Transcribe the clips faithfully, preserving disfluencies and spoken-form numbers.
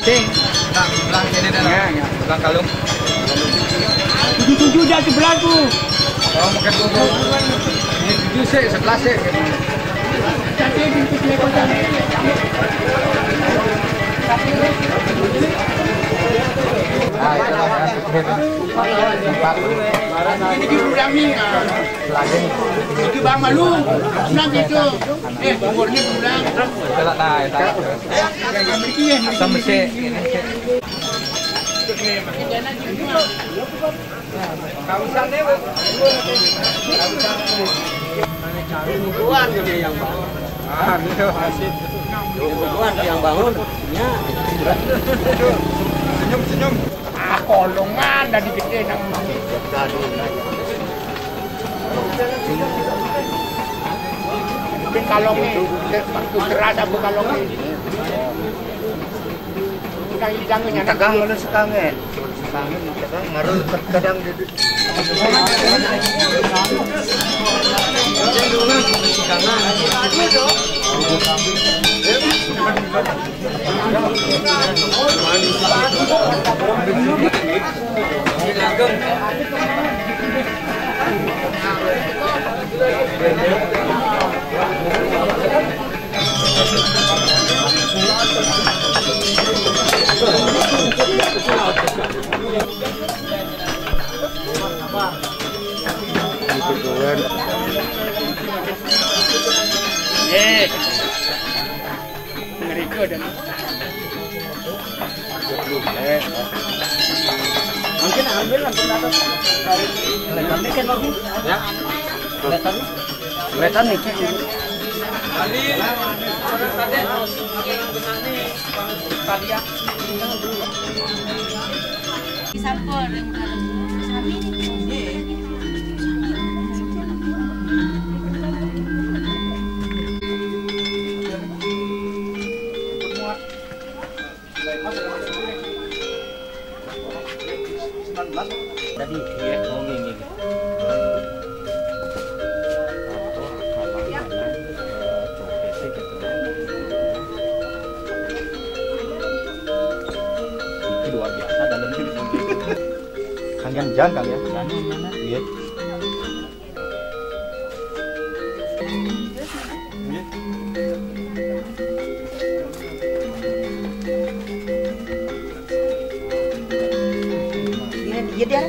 Cing. Nah, sebelah sini dah. Ya, ya. Sebelah kalung. Tujuh tujuh dah sebelah tu. Oh, bukan tujuh. Ini tujuh sih, sebelah sih. Nah, itu lah, kan, empat. Ini di Burami, ah. Lagi. Itu Bang Malu. Senang gitu. Eh, umurnya kurang. Itulah, nah, itu. Sama sih. Tuan gede yang bangun. Ah, iya, masih. Tuan yang bangun. Ya. Senyum, senyum. Ah, kolongan dari gede nang. Tapi kalau ini, waktu keras aku kalau ini. Tegang lu sekarang, eh. Tegang, tegang, marah, tegang, dia. Eh, ngeri juga dan mungkin ambil lah pendapat dari rekan-rekan lagi. Ya. Kelihatan? Kelihatan nih, cek. Disampur. Tadi, iya, oh, ini, ini. Itu luar biasa dalamnya bisa gitu. Kalian jangan kalian. Iya. Iya, dia.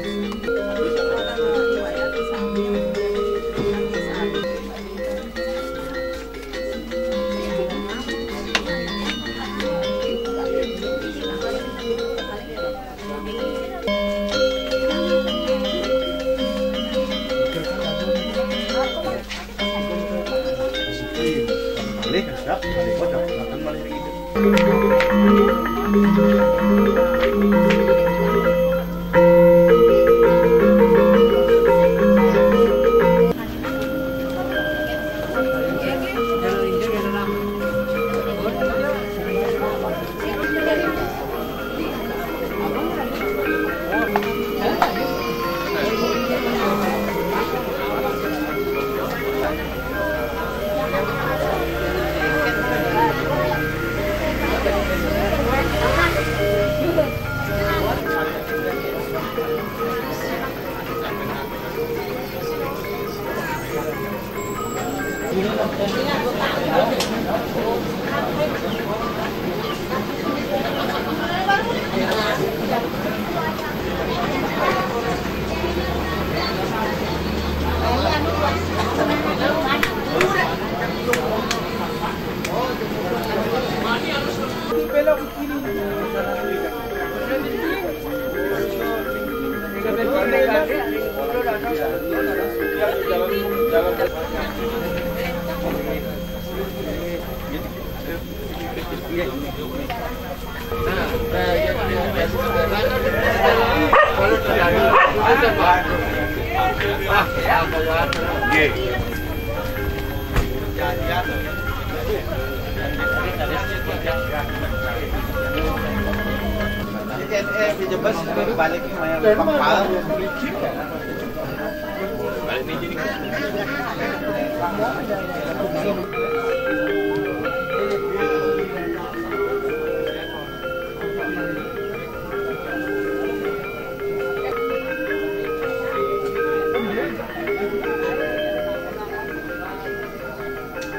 Balik.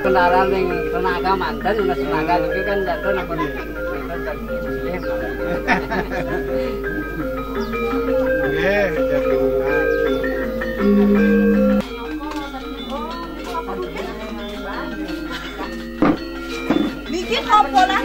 Kendaraan yang tenaga mantan, udah tenaga juga kan jatuh, napa? Iya, jatuh. Niki napa lah?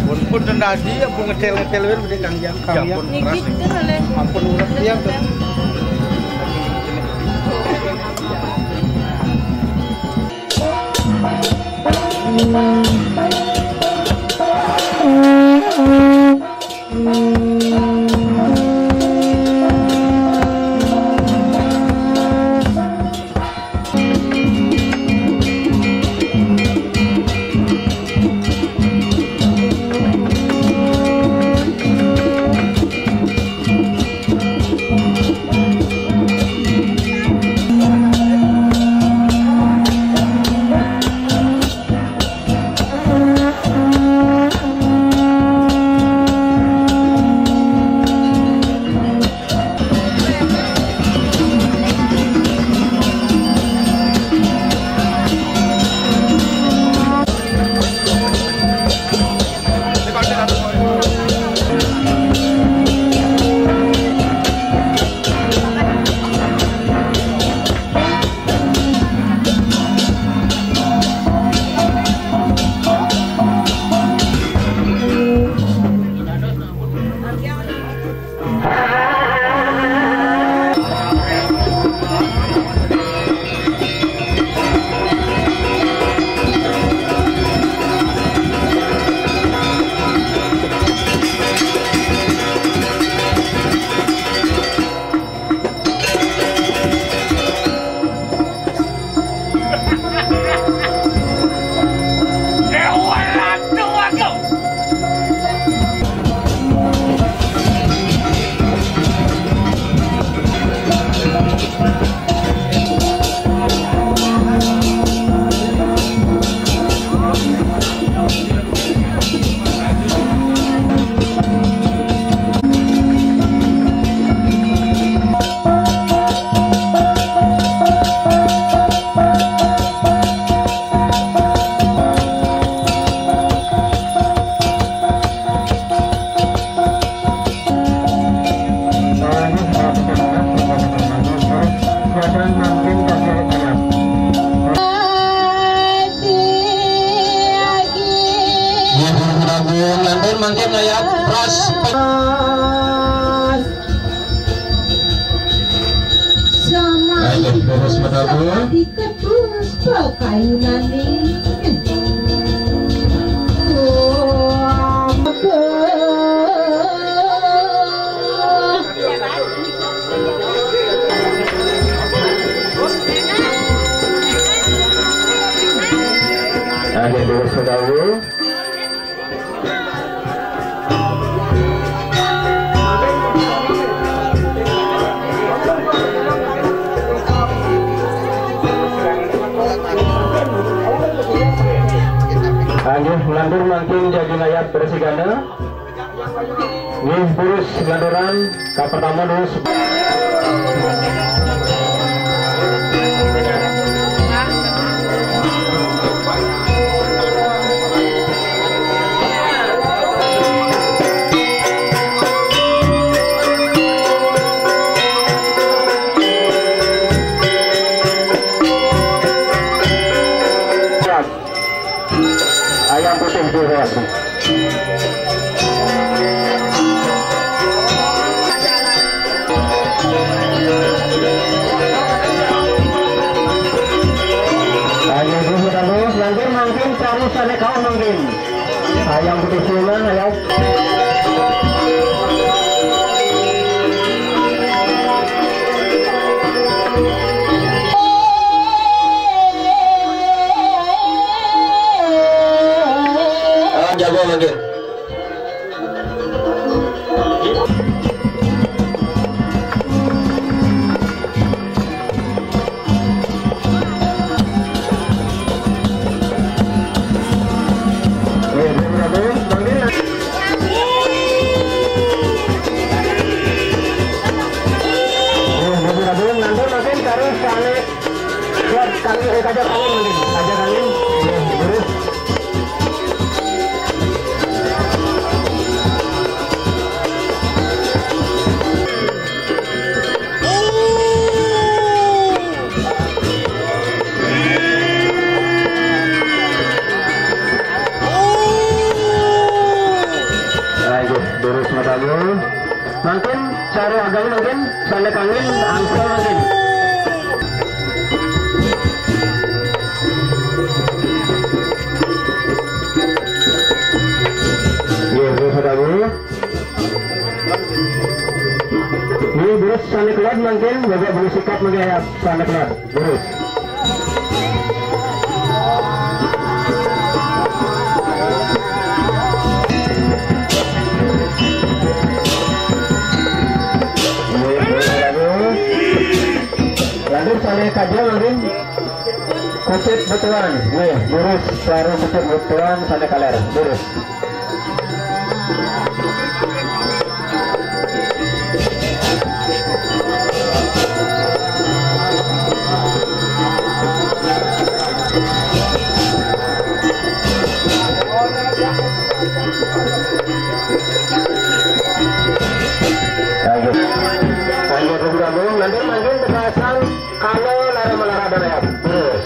Ampun, pun dan tadi, ampun ngetel-ngetel, wér, udah kang yang, kang yang. Ampun, niki keras, nih. Ampun, udah, iya, tuh. Nggih, mangkin, mangkin, ya, pras. Sama. Ayo, terus menabuh. Dikebus pekayunane. Wah, ada dua sedawu. Inggih, nglantur mangkin jagi ngayab bersih ganda. Nggih, durus nglanturan ka pertama, durus. Ayam putih dua. Ayam putih dua, nanti mangkin cari sana kau mangkin. Ayam putih semua, ayam. Jago mangkin. Nanti mangkin cari sana. Buat kali, eh, kaja kali mangkin. Kaja kali. Ya, durus. Ayo, durus matamu. Mangkin cari agang mangkin, sana kangin, angsal mangkin. Iya, durus matamu. Ini durus sana keluar mangkin, bapak boleh sikat mangkin ya, sana keluar. Durus. Lanjut, sana kaja, Rin. Kucit betulan. Nih, durus, baru kucit betulan, sana kaler. Durus. Ayo. Ayo, bergabung. Nanti mangkin terpasang kalau lara melara dan ayam. Terus.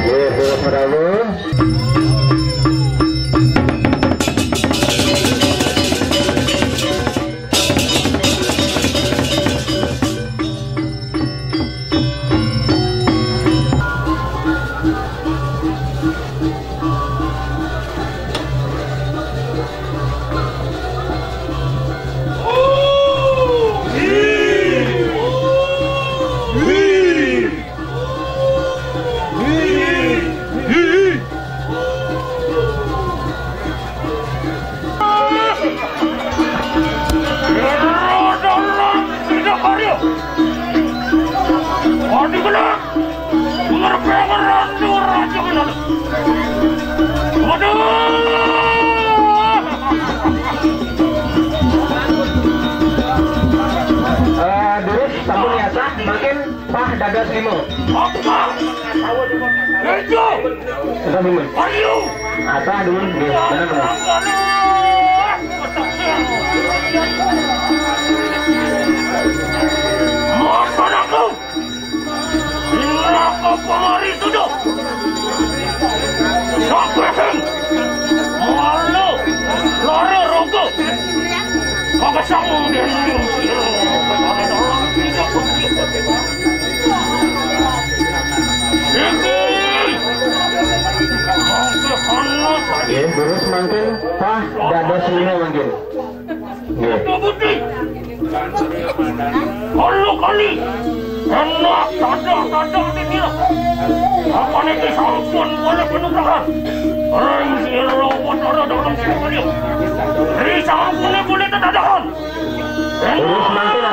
Nggih, durus matamu. Eh, durus sampun niasa, mangkin pah dados lima. Apa? Ijo. Sudah lima. Ayo. Apa dulu? Nggih, bener, bener. Makan aku. Neraka pemari sudah. Sabrahing. Malu. Lari rogo. Kagak sambung dia. Iki. Mangke panas. Nggih, durus mangkin, pah dados lima mangkin. Nggih. Putih. Kalu kali. Enak, dadah, dadah, ini dia. Apa nih, sampun boleh penugrahan? Ring sira Batara dalam sira. Ri sampune boleh tetadahan. Terus mangkin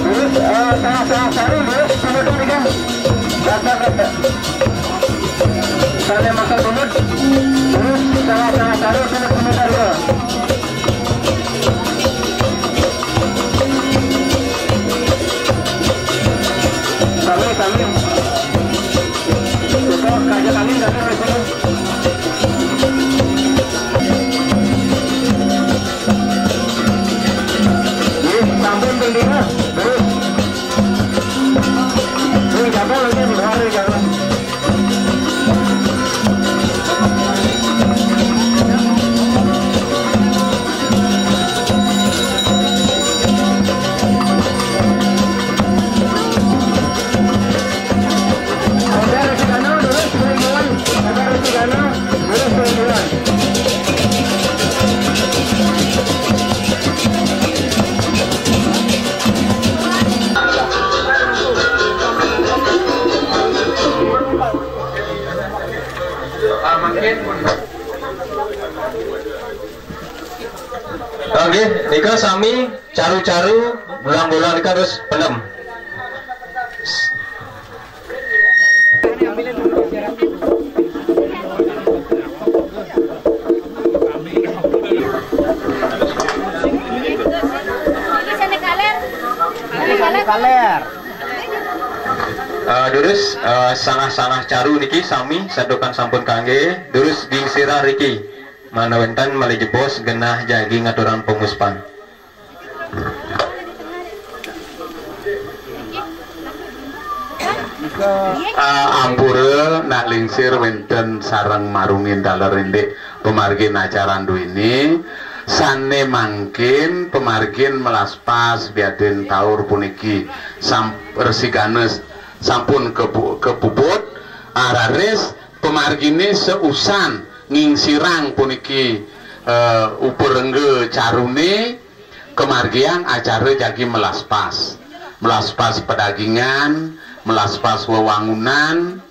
Terus, eh, salah-salah saru, terus, penutup ikan. Rata-rata. Salah makan bunut. Terus, salah-salah saru, terus, penutup ikan. Kami, kami. Itu, kerja kami, kami, kami. Nggih, sampun ping lima, terus. Sing jago lagi, hari jago. Saudara Sugano, terus, Sugano, saudara Sugano. Oke, nika sami caru-caru, bulang-bulang nika terus pelem. Eh, durus, eh, sangah-sangah caru niki sami santukan sampun kangge, durus gingsira riki. Manawenten malih jebos genah jagi ngaturang panguspan. Ah, ampura nak lingsir wenten sareng marungin taler indik pamargin acara duene, sane mangkin pamargin melaspas biadin taur puniki sam-, resigana sampun kepu-, kepuput, ah, raris pamargine seusan ngingsirang puniki, eh, uparengga caruné, kamargiang acara jagi melaspas. Melaspas pedagingan, melaspas wewangunan,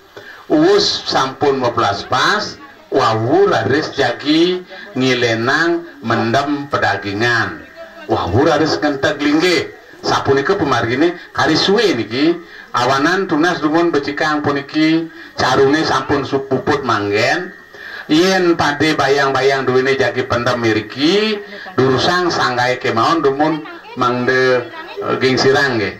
uus sampun melaspas, wau raris jagi ngilénang mendem pedagingan. Wau raris ngenteg linggih. Sapunika pamarginé kari sué niki, awanan tunas dumun becikang puniki, caruné sampun su-, puput manggén, yén padé bayang-bayang duéné jagi pendem iriki, durusang sanggaé kémaon dumun mangda, eh, gingsirang nggih.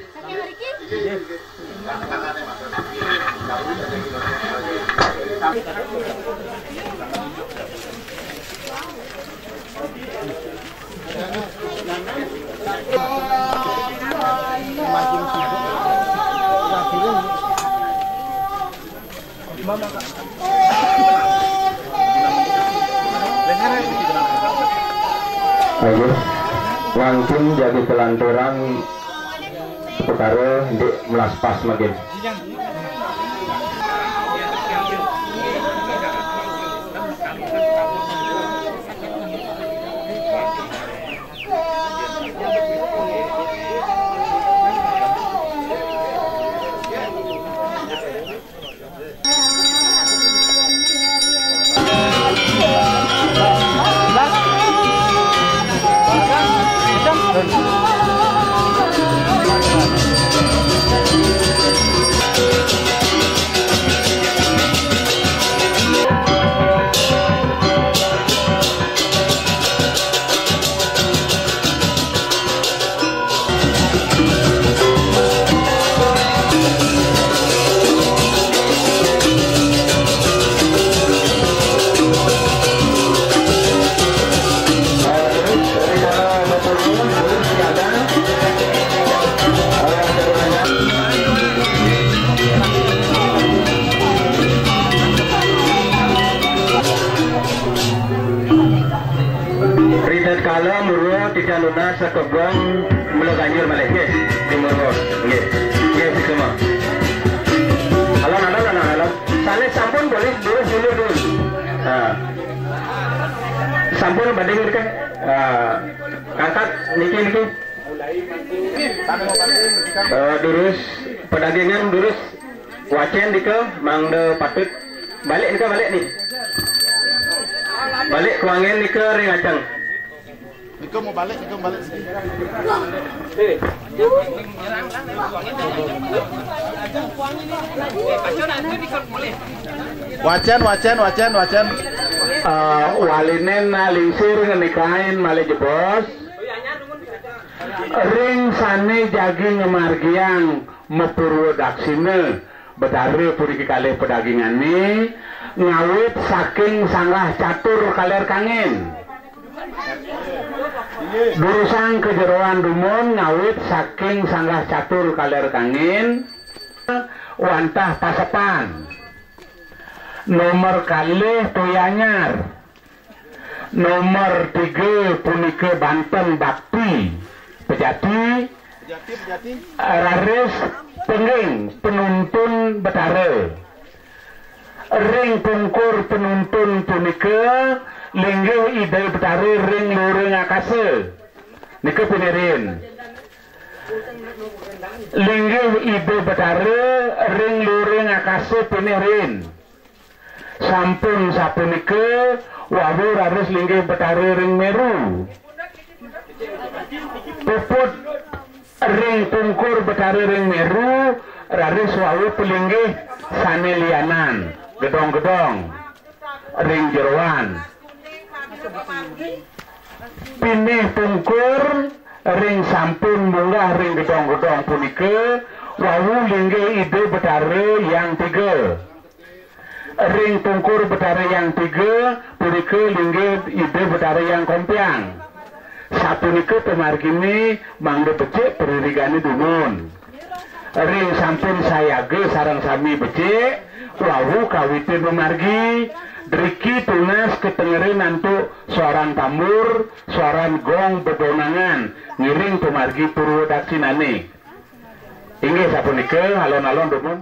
Ayo, mangkin jagi kelanturan perkara di melaspas magin. Ritatkala mula titiang nunas sakebeng mula ganjur malih, nggih, di Murwa. Nggih. Nggih, sukma. Alon, alon, alon, alon. Sané sampun boleh dulu, dulu, dulu. Nah. Sampun bading niki. Nah. Angkat niki, niki. Eh, durus, pedagingan durus. Wacén nika mangda patut. Balik nika, balik nih. Balik kuangen nika ring ajeng. Nika mau balik, nika balik sini. Wacén, wacén, wacén, wacén. Eh, walinen nah lingsir ngenikain malih jebos. Ring sané jagi ngamargiang mapurwa daksina Betara puniki kalih pedagingané, ngawit saking sanggah catur kaler kangin. Durusang ka jeroan dumun ngawit saking sanggah catur kaler kangin, wantah pasepan. Nomor kalih Toya Anyar. Nomor tiga punika banten bakti pejati. Pejati, pejati. Raris pengging penuntun Betara. Ring pungkur penuntun punika linggih Ida Betara ring luring akasa. Nika pinih rin. Linggih Ida Betara ring luring akasa pinih rin. Sampun sapunika, wau raris linggih Betara ring Meru. Puput ring pungkur Betara ring Meru, raris wau palinggih sané lianan, gedong-gedong, ring jeroan. Pinih pungkur ring sampun munggah ring gedong-gedong punika, wau linggih Ida Betara Hyang Tiga. Ring pungkur Betara Hyang Tiga, punika linggih Ida Betara Hyang Kompiang. Sapunika pamarginé mangda becik paririgané dumun. Ring sampun sayaga sareng sami becik, wau kawitin pamargi, driki tunas katengerin antuk suaran tambur, suaran gong bedonangan, ngiring pamargi purwa daksinané. Inggih sapunika, alon-alon dumun.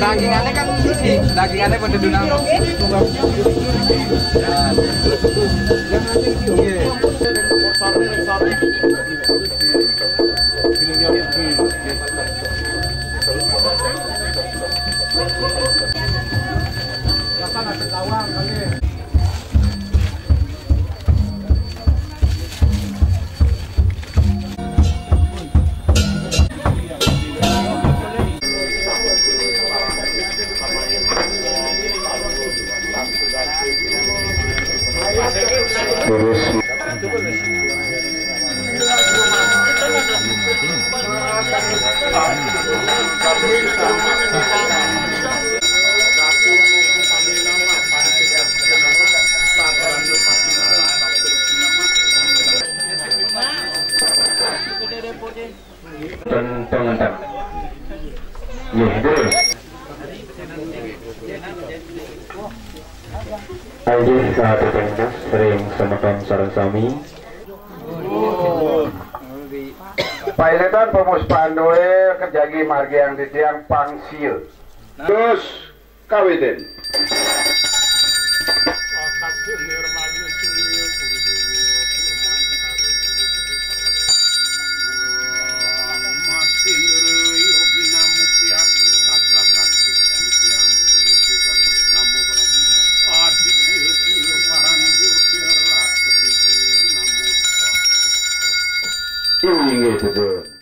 Dagingannya kan isi, dagingannya pada dunang. Tentang entah. Nggih, terus. Inggih, kathah sering semeton sareng sami. Pailetan pemuspan doe kejagi margiang titiang pangsil. Terus kawiten. Inggih, betul.